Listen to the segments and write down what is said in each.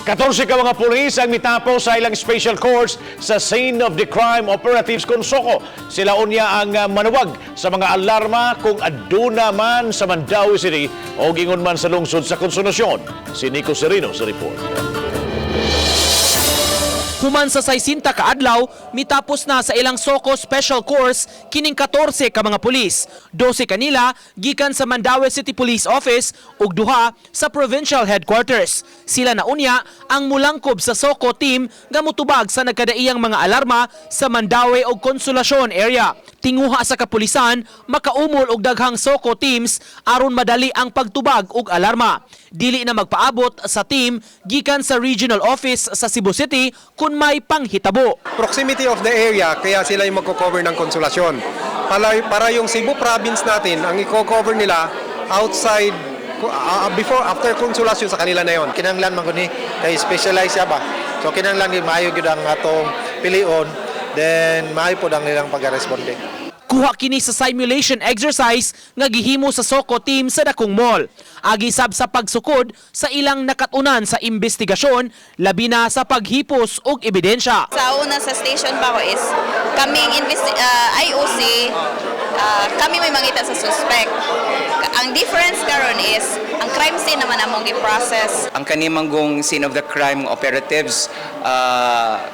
14 ka mga pulis ang mitapos sa ilang special course sa Scene of the Crime Operatives kon SOCO. Sila unya ang manuwag sa mga alarma kung aduna man sa Mandaue City o ingon man sa lungsod sa Konsolasyon. Si Nico Serino sa report. Human sa 60 ka adlaw, mitapos na sa ilang SOCO Special Course kining 14 ka mga pulis. 12 kanila gikan sa Mandaue City Police Office ug duha sa Provincial Headquarters. Sila na unya ang mulangkob sa SOCO team nga mutubag sa nagkadaiyang mga alarma sa Mandaue ug Consolacion area. Tinguha sa kapulisan, makaumol og daghang SOCO teams aron madali ang pagtubag og alarma. Dili na magpaabot sa team gikan sa regional office sa Cebu City kung may panghitabo. Proximity of the area, kaya sila yung magko-cover ng Konsolasyon. Para yung Cebu province natin, ang i-cover nila outside, before, after Konsolasyon, sa kanila na yon. Kinahanglan man guni kay specialize siya ba. So kinahanglan ni maayo gyud ang atong pilion, then maayo pod ang nilang pagresponde. Kuha kini sa simulation exercise nga gihimo sa SOCO team sa dakong mall. Agi sab sa pagsukod sa ilang nakatunan sa investigasyon, labi na sa paghipos og ebidensya. Sa una, sa station pa ko is kaming IOC, kami may mangita sa suspect. Ang difference karon is ang crime scene naman among gi-process. Ang kanimanggong scene of the crime operatives,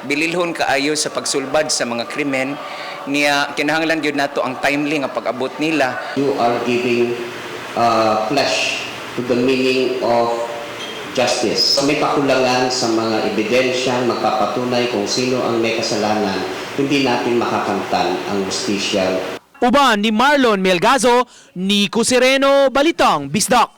bililhon kaayo sa pagsulbad sa mga krimen niya. Kinahanglan gyud nato ang timely nga pag-abot nila. You are giving flesh to the meaning of justice. May kakulangan sa mga ebidensyang magpapatunay kung sino ang may kasalanan, hindi natin makakamtan ang hustisya. Uban ni Marlon Melgazo, Nico Sereno, Balitang Bisdak.